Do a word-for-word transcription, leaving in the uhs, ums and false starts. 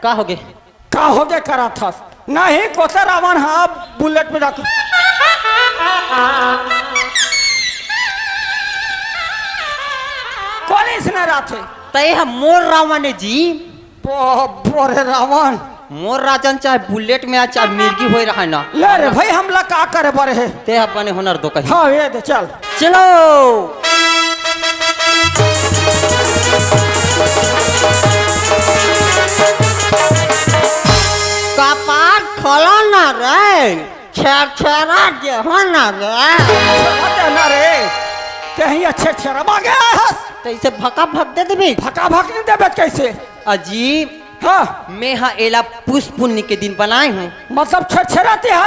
का होगे? का होगे करत हस? नहीं, कोसे रावण ह बुलेट में रख। कोन इसने राथे? तय ह मोर रावण हे जी। बो-, बोरे रावण। मोर राजन चाहे बुलेट में आ, चाहे मिर्गी होय रहा ना। ले रे भाई, हमला का करे बर हे? ते ह बने होना रे दो कहीं। हाँ, ये दे, चल। चलो। कपाट खोलो ना रे, छेरछेरा दे हो ना रे। छेरछेरा दे ना रे, कहीं अच्छे छेरा मांगे हस। तो इसे भका भक दे देबे। भका भक नहीं देबे कैसे? अजीब। हाँ। मैं हा एला पुष्प पुन्नी के दिन बनाए हूँ। मतलब छेरछेरा ते हा